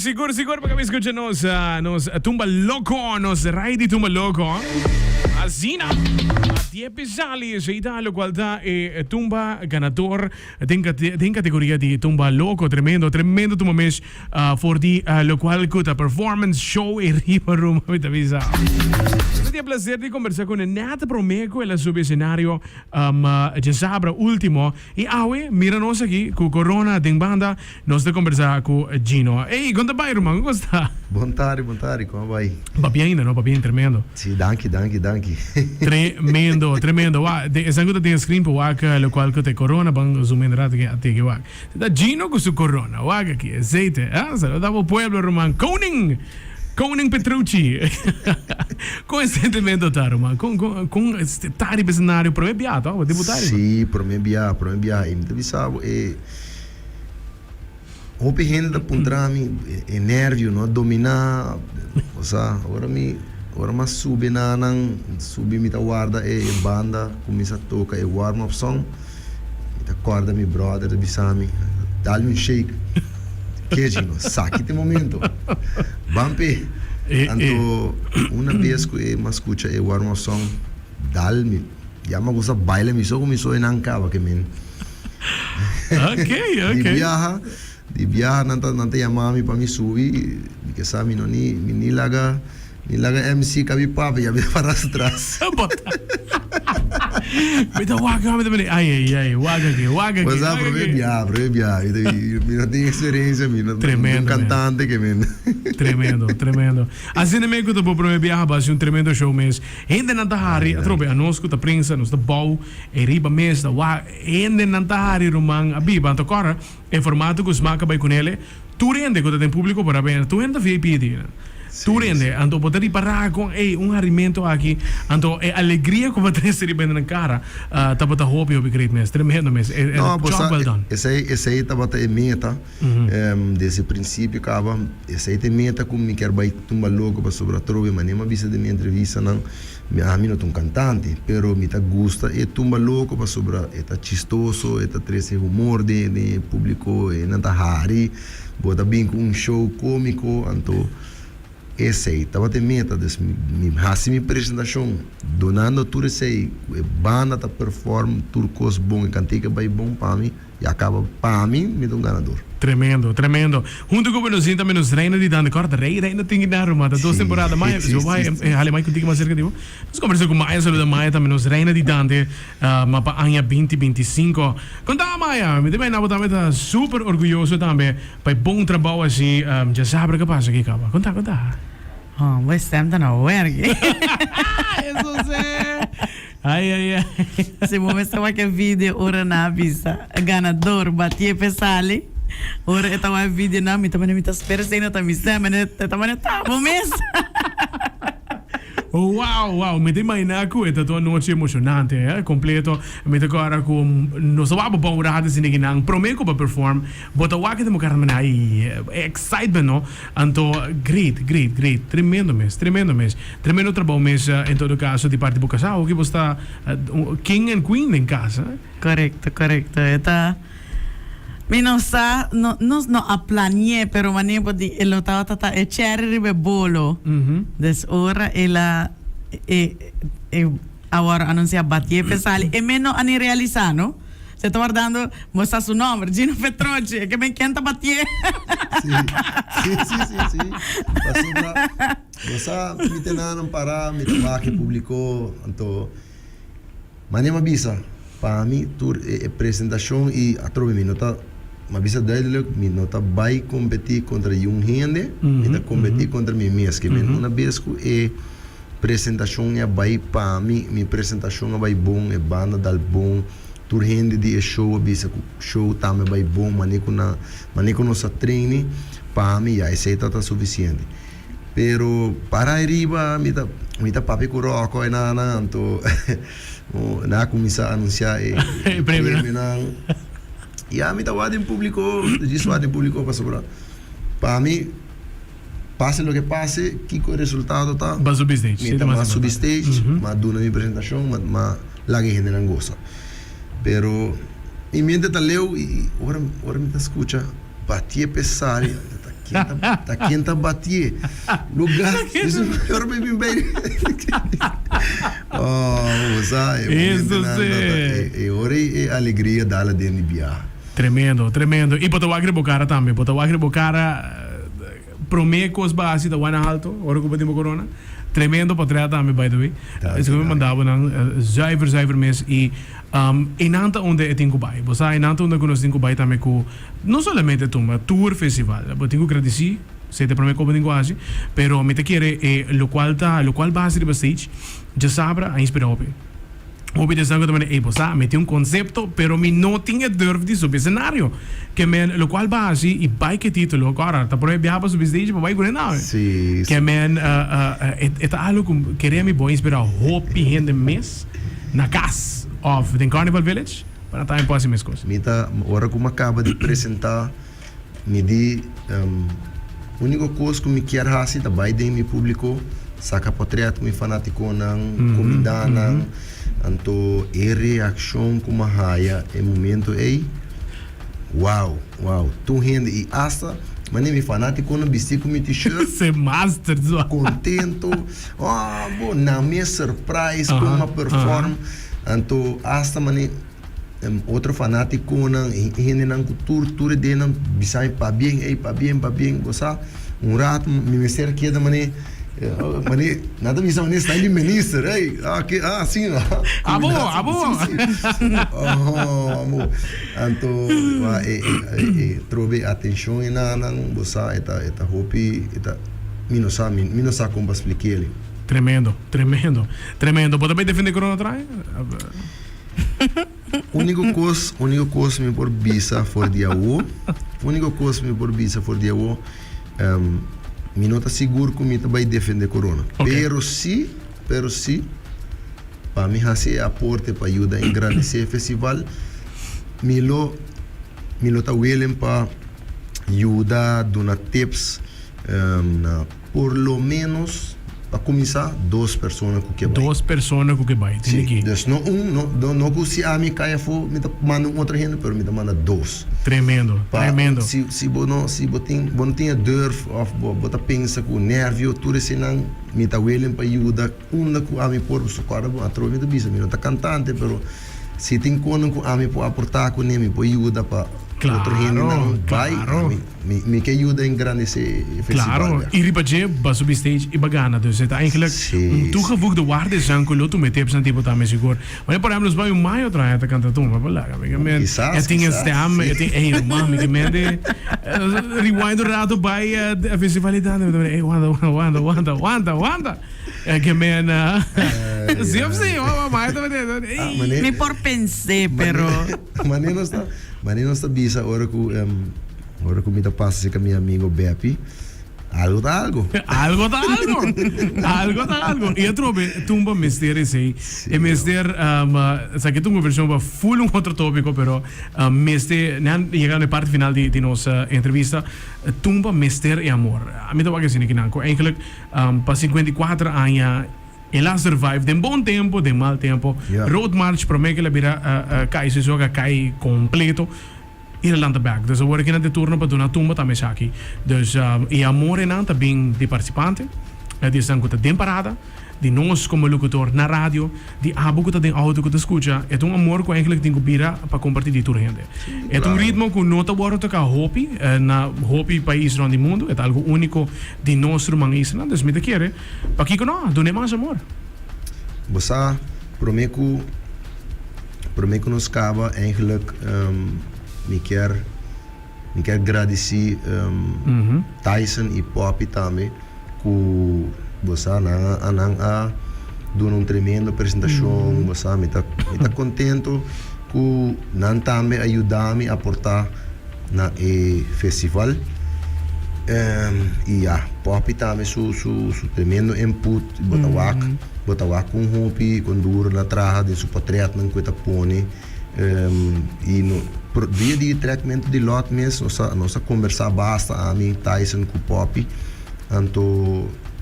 Sigur sigur pa mi scucha nos nos tumba loco, nos rai di tumba loco. Asina, a pesali esey ta locual ta e tumba ganador den den categoria di tumba loco. Tremendo, tremendo tumba mes for di locual cu ta performance show e riba ruma mi ta bisa. Mi tin e placer di conversa cu net prome cu el a subi escenario djasabra ultimo. Y awe mira nos aki cu corona den banda. Nos ta kombersá ku Gino. Ey, kon ta bai ruman? Kon sta? Bon tardi, bon tardi, kon a bai? Papia ainda no, papia tremendo. Si, danki, danki, danki. Tremendo, tremendo. Wak, den esan ku ta den screen por wak lokual ku ta e corona, ban zoom in rato ke ateke wak. Ta Gino ku su corona, wak aki, aceite, ah, saluda bo pueblo ruman. Koning! Koning Petrucci! Kon e sentimento ta ruman? Kon, kon, kon ta riba escenario prome bia toch? Bo debuta riba? Si, prome bia, prome bia. I mi ta bisa bo e. Hopi hende ta puntra mi, e nervio no a dominá, osea, ora mi, ora mi a subi na nan, subi mi ta warda e banda kuminsá toka e warm up song, mi ta kòrda mi bròder ta bisa mi, dal mi un shake, ke Gino, sa ki ta e momento, ban p'e. Anto una bes ku e mi a skucha e warm up song, dal mi, ya mi a kuminsá baila mi so ku mi so e nan kaba ke men. Ok, ok. Di biaha, di biaha nan ta nan ta yama mi pa mi subi, mi ke sa mi no ni mi ni laga ni laga MC kabi papia, ya mi ta para su tras. Mi ta wak mi ta mira, ay ay ay, wak aki, wak aki. Pues a prome biaha, prome biaha, mi ta mi no tin experiencia, mi no Tremendo, un cantante ke men. Tremendo, tremendo. Asina mi ku ta bo prome biaha bo hasi un tremendo show mes. Hendenan ta hari atrobe, anos ku ta prensa nos ta bou e riba mes ta wak. Hendenan ta hari ruman a biba anto kòrda e formato ku smak a bai kunele tur hende ku ta den públiko por a bini tur hende ta VIP di tur hende anto bo ta ripará kon ey un harimentu aki anto e alegria ku bo trese riba hendenan kara tabata hopi hopi great mes tremendo mes e No, bo job sa well done. esei esei tabata e meta desde prinsipio kaba esei ta e meta ku mi kier bai tumba loko pasobra atrobe manera mi a bisa den mi entrevistanan Mi ami no ta un cantante, pero mi ta gusta e tumba loco pasobra e ta chistoso, e ta trece humor den e publico, e nan ta hari, bo ta bin cu un show comico, anto esey tabata e meta, dus mi haci mi presentacion donando tur esey cu e banda ta perform tur cos bon, e cantica bay bon pa mi. Ya caba pa mi, mi ta un ganador. Tremendo, tremendo. Hunto cu nos tin tambe nos reina di Dande Corta. Rey, reina tin guitarra, ruman. Ta dos temporada. Maya, si bo bai, hale mai contigo mas cerca di bo. Nos conversa cu Maya, saluda Maya tambe, nos reina di Dande, ma pa aña binti binti cinco. Conta Maya, mi ta imagina bo tambe ta super orguyoso tambe pa e bon trabao asi. Djasabra ke pasa aki caba. Conta, conta. Oh, bo stem ta na werk. Eso si. Ai ai ai. Si bo mester wak e video ora nan a bisa ganador batié p'e sali, ora e ta wak e video nan mi ta manda mi ta spera esei no ta mi stem e ta manda ta bo mes. Wow wow mi ta imagina cu e ta un anochi emocionante eh completo mi ta cora cu nos ta wak bo pa un rato asina ki nan prome cu bo perform bo ta wak e ta mokar manda ai excitement no anto great great great tremendo mes tremendo mes. Tremendo trabou mes en todo caso di parti bo casa hoki bo sta king and queen den casa. Correcto correcto e ta mi no sa no nos no a planié pero manera bo di e lo tabata ta e cherry riba e bolo des ora el a e e awor anuncia batié p'e sali e men no a ni realisa no. Se ta wardando bo sa su nomber, Gino Petrocci, e ke men ken ta batié. Sí, sí, sí, sí, sí. Pasobra bo sa mi te nan para, mi ta wak e publico, anto mane m'a bisa, pa mi tur e presentacion y atrobe mi no ta, m'a bisa duidelijk, mi no ta bay competi contra yun hende, mi ta competi contra mi mes, ke men una bes cu e presentacion a bay pa mi, mi presentacion a bay bon, e banda dal bon, tur hende di e show a bisa cu show tambe a bay bon, mane cu nan, mane cu nos a traini, pa mi ya esey ta ta suficiente. Pero para ariba mi ta mi ta papia cu Rocco e nana anto nan a cuminsa anuncia e premionan. Ya mi ta wak den publico, djis wak den publico pasobra pa mi pase loke pase kiko e resultado ta Ba subi stage, mi ta mas subi stage, m'a duna mi presentacion, m'a laga e hendenan gosa. Pero mi mente ta leu y ora ora mi ta scucha. Batié p'e sali, mi ta ta. Ken ta, ta ken ta batié? Lugar, dice, ora mi bin bij. Oh, bo sa, e Eso momentonan sí. ta, e, e ora e alegria dala den di biaha. Tremendo, tremendo. Y bo ta wak riba bo cara tambe. Bo ta wak riba bo cara prome cos bo haci ta wak na halto ora cu bo tin bo corona. Tremendo portret tambe by the way. Danki, Esaki mi danki. manda bo nan zuiver, zuiver mes. Y einan ta unda e tin cu bay. Bo sa einan ta unda cu nos tin cu bay tambe cu no solamente tumba, tur festival. Bo tin cu gradici, esey ta e prome cos bo tin cu haci. Pero mi ta kere e locual ta, locual bo haci riba stage djasabra a inspira hopi. Hopi di esnan ku ta manda, ey bo sa, mi tin un konsepto, pero mi no tin e durf di subi esenario. Ke men, lokual bo hasi i bai ku e titulo, kòrda, ta prome biaha pa subi stage pa bai ku nan. Sí, Ke sí. men, e ta algu ku kere mi bo inspirá hopi hende mes na kas òf den Carnival Village pa nan tambe por hasi mes kos. Mi ta, ora ku mi a kaba di presentá, mi di, Úniko kos ku mi kier hasi ta bai den mi públiko, saka potrèt ku mi fanátikonan, kumindá nan. Anto e reakshon ku mi a haya e momento ei, wow, wow! Tur hende i asta manera mi fanátikonan bistí ku mi t-shirt. Se master zo. Kontento, oh bo, nan mes surprise kon mi a perform. Anto asta manera. Otro fanaticonan, hendenan cu tur tur e denan bisa mi pabien ey pabien pabien bo sa un rato mi mester a keda mane mane nan ta bisa mane style di minister ey ah ke ah asina Abo abo si si oh amo anto wa e e trobe atencion e nan bo sa e ta e ta hopi e ta mi no sa mi no sa con pa splik'el. Tremendo tremendo tremendo bo ta bay defende corona trae? Úniko kos, úniko kos mi por bisa for di awo, úniko kos mi por bisa for di awo, mi no ta sigur ku mi ta bai defende corona. Ok. Pero si, pero si, pa mi hasi e aporte pa yuda engrandesé e festival, mi lo, mi lo ta willing pa yuda duna tips na. Por lo menos pa kuminsá dos persona ku ke bai. Dos persona ku ke bai, tende Sí, ki. dus no un, no, no, no ku si ami kai afó mi ta manda un otro hende, pero mi ta manda dos. Tremendo, Pa tremendo. si, si bo no, si bo tin, bo no tin e durf òf bo, bo ta pensa ku nervio, tur eseinan mi ta willing pa yuda unda ku ami por, pasobra kòrda bo atrobe mi ta bisa mi no ta kantante, pero si tin konan ku ami por aportá kuné mi por yuda pa otro hendenan bai, Claro, ami. Mi mi ke yuda engrandece e festival Claro, ya. y riba dje ba subi stage y ba gana. Dus e ta eigenlijk Sí, un sí. toegevoegde waarde esan cu lo tuma e tipsnan tipo tambe sigur. Wanneer por ehempel nos bai un mayo traha ta canta tumba pa laga mi ke men Kisas, e tin e kisas, stem, e sí. tin ey ruman mi ke men di rewind un rato bai e festival y tanda mi ta mira ey wanta wanta wanta wanta wanta e ke men Ay, sí of sí ay. wa mayo ta mira Ah, ey. mane Mi por pens'é pero. Mane nos ta mane nos ta bisa ora cu Ora cu mi ta pasa cerca mi amigo Beppy, algo ta algo. Algo ta algo. Algo ta algo. Y atrobe tumba mester esey. Sí, E mester, um, esaki ta un conversacion pa full un otro topico, pero um, mester, nan yega na e parte final di, di nos uh, entrevista, tumba mester e amor. A mi ta wak asina kinan, cu eigenlijk um, pa 54 aña el a survive den bon tempo, den mal tempo. Ja. Road March prome que el a bira uh, uh, cay, su a cay completo. I ta lanta bek. Dus awor aki nan ta e turno pa duna tumba tambe esaki. Dus e amor einan ta bin di participante, di esnan cu ta den parada, di nos como locutor na radio, di abo cu ta den auto cu ta scucha. E ta un amor cu eigenlijk tin cu bira pa comparti di tur hende. E ta un ritmo cu no ta wordo toca hopi na hopi pais rond di mundo. E ta algo unico di nos ruman isla. Dus mi ta kere, pakico no? Dun'e mas amor. Bo sa prome cu. Prome ku nos kaba eigenlijk mi kier mi kier gradisi Tyson i Poppy tambe ku bo sa nan a nan a duna un tremendo presentashon bo sa mi ta mi ta kontento ku nan tambe a yuda mi aporta na e festival i ya Poppy tambe su su su tremendo input bo ta wak. Bo ta wak kon hopi, kon duro nan a traha den su potretnan ku e ta pone. I no dia di trekmentu di lòt mes nos a nos a kombersá basta ami, Tyson ku Poppy. Anto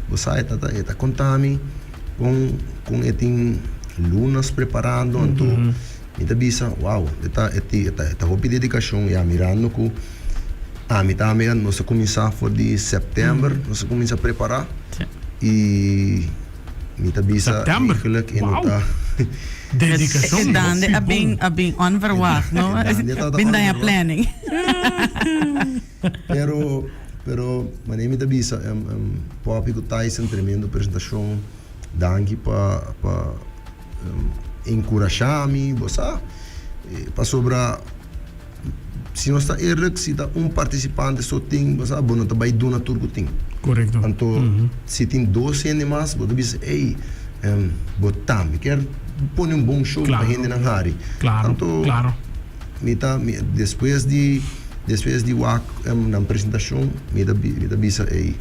bo sa e ta e ta konta mi kon kon e tin lunas preparando anto mi ta bisa wow e ta e ta e ta hopi dedikashon ya mirando ku. Ami tambe nos a kuminsá for di sèptèmber nos a kuminsá prepará i mi ta bisa September? eigenlijk e no Wow. ta Dedikashon E dande hopi a bin bon. a bin onverwacht no E dande tabata bin daña onverwacht. planning. Pero pero manera mi ta bisa Poppy ku Tyson tremendo presentashon danki pa pa enkurashá mi bo sa pasobra Si nos ta eerlijk, si ta un participante so tin, bo sa, bo no ta bay duna tur cu tin. Correcto. Anto, si tin dos hende mas, bo ta bisa, ey, bo tambe kier pone un bon show pa hendenan hari. Claro, Anto, claro. mi ta, mi, despues di, despues di wak nan presentacion, mi ta, mi ta bisa, ey,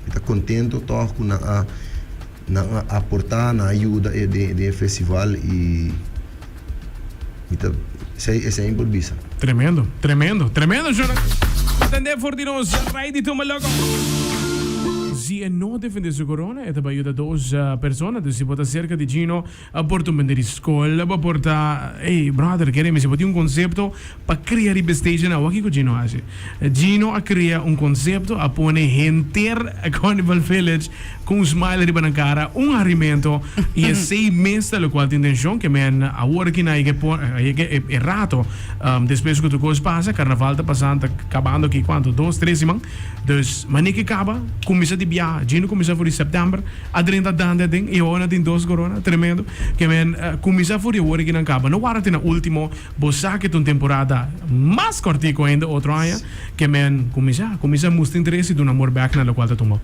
mi ta contento toch cu nan a, nan a aporta, nan a yuda e den, den e festival y. Mi ta esei esei mi por bisa. Tremendo, tremendo, tremendo Jonah. Atende for di nos Ray di Tumba Loco. Si e no defende su corona e ta bai yuda dos persona dus si bo ta cerca di Gino a por ta un bende di scol bo por ta ey brother kere mi si bo tin un concepto pa crea riba e stage nan wak kico Gino haci Gino a crea un concepto a pone henter Carnival Village Cu un smile riba nan cara, un harimento y esey mes ta locual tin intencion ke men awor aki na yega e yega e rato despues cu tur cos pasa, carnaval ta pasando ta cabando aki cuanto dos tres siman, dus mane ke caba cuminsa di biaha, Gino cuminsa for di september a drenta dande aden y awor nan tin dos corona, tremendo, ke men cuminsa for di awor aki nan caba, no warda te na ultimo, bo sa ke ta un temporada mas cortico ainda otro aña, ke men cuminsa, cuminsa mustra interes y duna amor bek na locual ta tuma.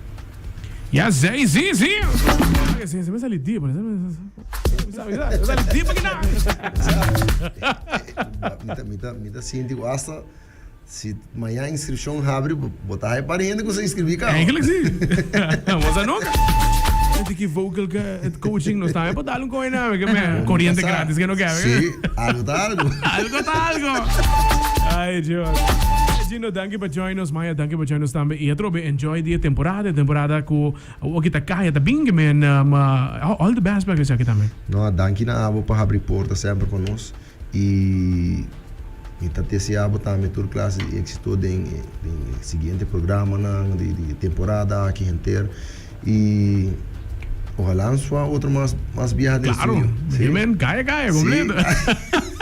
Ya zei si si. Si si me sali diep. Me sali diep aki na. Mi ta mi ta mi ta sinti ku hasta si mañana inskripshon habri bo ta hay par hende ku sa inskribí kaba. Eigenlijk si. Bo sa nunka. Di ki vocal coaching nos tambe por dal un koe na ke me koriente gratis ke no ke. Si, algo ta algo. Algo ta algo. Ay Dios. Gino, danki pa join nos. Maya, danki pa join nos tambe. Y atrobe enjoy di e temporada, e temporada cu awor ta caya ta bin, men all the best pa esaki tambe. No, danki na abo pa habri porta semper pa nos y mi ta desea bo tambe tur clase di exito den e siguiente programanan di e temporada aki henter y ojalá nos wou otro mas mas biaha den Claro, studio. men caya caya completo. Sí.